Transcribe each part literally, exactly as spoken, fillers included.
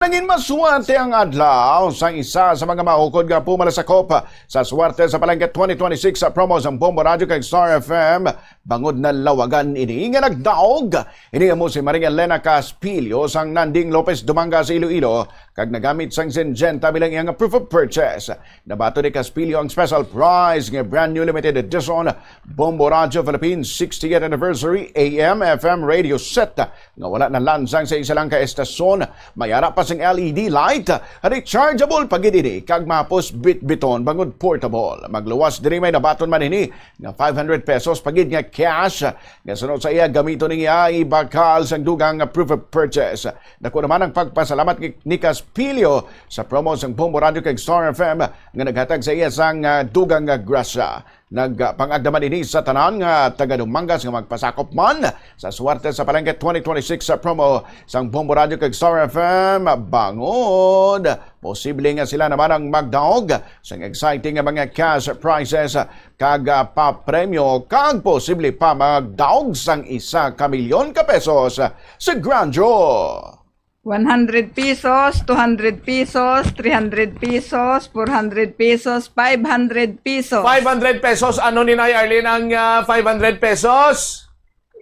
Nangin maswerte ang adlaw sang isa sa mga maukod nga pumalasakop sa Swerte sa Palengke twenty twenty-six sa promo sang Bombo Radio kag Star F M. Bangod na lawagan ini nga nagdaog, ini amo si Maria Elena Caspillo sang Nanding Lopez, Dumangas, Iloilo, kag nagamit sang Syngenta bilang iyang proof of purchase. Nabaton ni Caspillo ang special prize nga brand new limited edition Bombo Radio Philippines sixtieth Anniversary A M F M radio set nga wala nalansang sa isa lang ka estasyon. May ara pa sing L E D light, rechargeable pa gid ini kag mahapos bitbiton bangod portable. Magluwas diri may nabaton man ini nga five hundred pesos pa gid nga cash nga sunod sa iya gamiton niya ibakal sang dugang nga proof of purchase. Dako naman ang pagpasalamat ni, ni Caspillo sa promo sang Bombo Radio kag Star F M nga naghatag sa iya sang, ah, dugang nga grasya. Nagpangagda man ini sa tanan nga taga Dumangas nga magpasakop man sa Swerte sa Palengke twenty twenty-six sa promo sang Bombo Radio kag Star F M. Bangod posible nga sila naman ang magdaog sang exciting nga mga cash prizes kag, ah, papremyo kag posible pa magdaog sang isa ka milyon ka pesos sa Grand Draw. One hundred pesos, two hundred pesos, three hundred pesos, four hundred pesos, five hundred pesos. Five hundred pesos. Ano ni Nay Arlene ang, ah, five hundred pesos?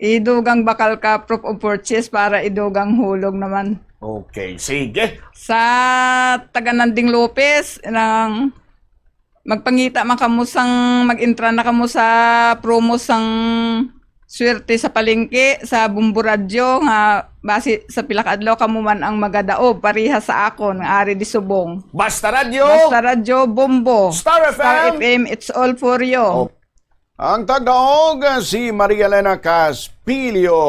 Idugang bakal ka proof of purchase para idugang hulog naman. Okay, sige. Sa taga Nanding Lopez, nang magpangita man kamo sang mag-entra na kamo sa promo sang Swerte sa Palengke sa Bombo Radyo nga basi sa pila ka adlaw kamo man ang magadaob pareha sa akon nga ari di subong. Basta Radyo! Basta Radyo, Bombo. Star F M! Star F M, it's all for you. Oh. Ang tagdaog, si Maria Elena Caspillo.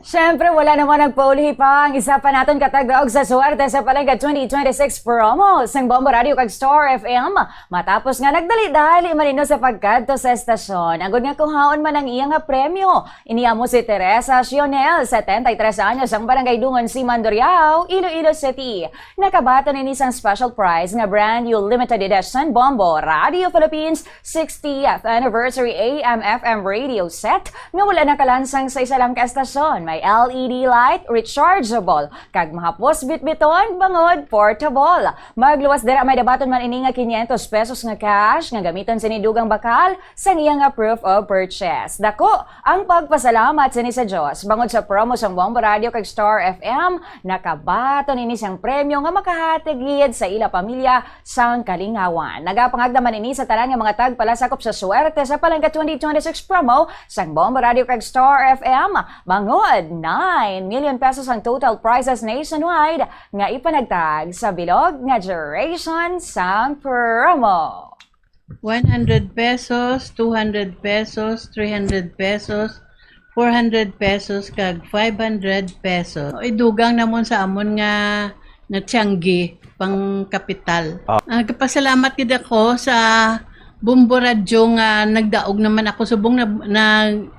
Siyempre, wala naman nagpaulihi pa ang isa pa naton katagdaog sa Swerte sa Palengke twenty twenty-six promo sang Bombo Radio kag Star F M. Matapos nga nagdali-dali man ino sa pagkadto sa estasyon, agod nga kuhaon man ang iya nga premyo. Ini amo si Teresa Sionel, setenta y tres anyos, ang barangay Dungon, Siman, Duriao, Iloilo City. Nakabaton ini sang special prize nga brand new limited edition Bombo Radio Philippines sixtieth Anniversary A M F M radio set nga wala nakalansang sa isa lang ka estasyon. May L E D light, rechargeable, kag mahapos bitbiton, bangod portable. Magluwas dira may dabaton man ini nga quinientos pesos nga cash nga gamiton sini dugang bakal sang iya nga proof of purchase. Dako ang pagpasalamat sini sa Dios bangod sa promo sang Bombo Radio kag Star F M, nakabaton ini sang premyo nga makahatag gid sa ila pamilya sang kalingawan. Nagapangagda man ini sa tanan nga mga tagpalasakop sa Swerte sa Palengke twenty twenty-six promo sang Bombo Radio kag Star F M. Bangod nine million pesos ang total prizes nationwide nga ipanagtag sa bilog nga duration sang promo. One hundred pesos, two hundred pesos, three hundred pesos, four hundred pesos, kag five hundred pesos. Idugang namon sa amon nga, nga tiyanggi, pang kapital. Ah. Ah, nagpasalamat gid ako sa Bombo Radyo nga nagdaog naman ako subong na, na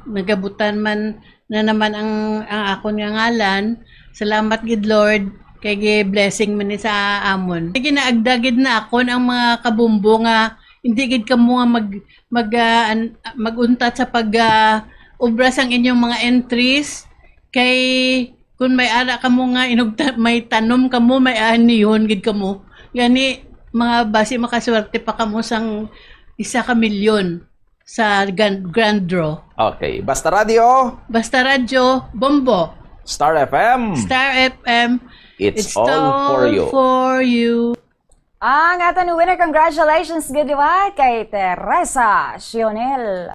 nagabutan man na naman ang, ang akon nga ngalan. Salamat gid, Lord, kay gi-blessing man ni sa amon. Ginaagda gid na akon ang mga kabumbo nga hindi gid kamo nga mag, mag, ah, an-, mag-untat sa pag, ah, obra sang inyong mga entries. Kay kun may ara kamo nga inugta-, may tanom kamo, may anihon gid kamo. Gani, mga basi makaswerte pa kamo sang isa ka milyon sa gan-, grand draw. Okay. Basta Radyo. Basta Radyo, Bombo. Star F M. Star F M, It's it's all for all you. for you. Ang aton winner, congratulations gid liwat kay Teresa Sionel.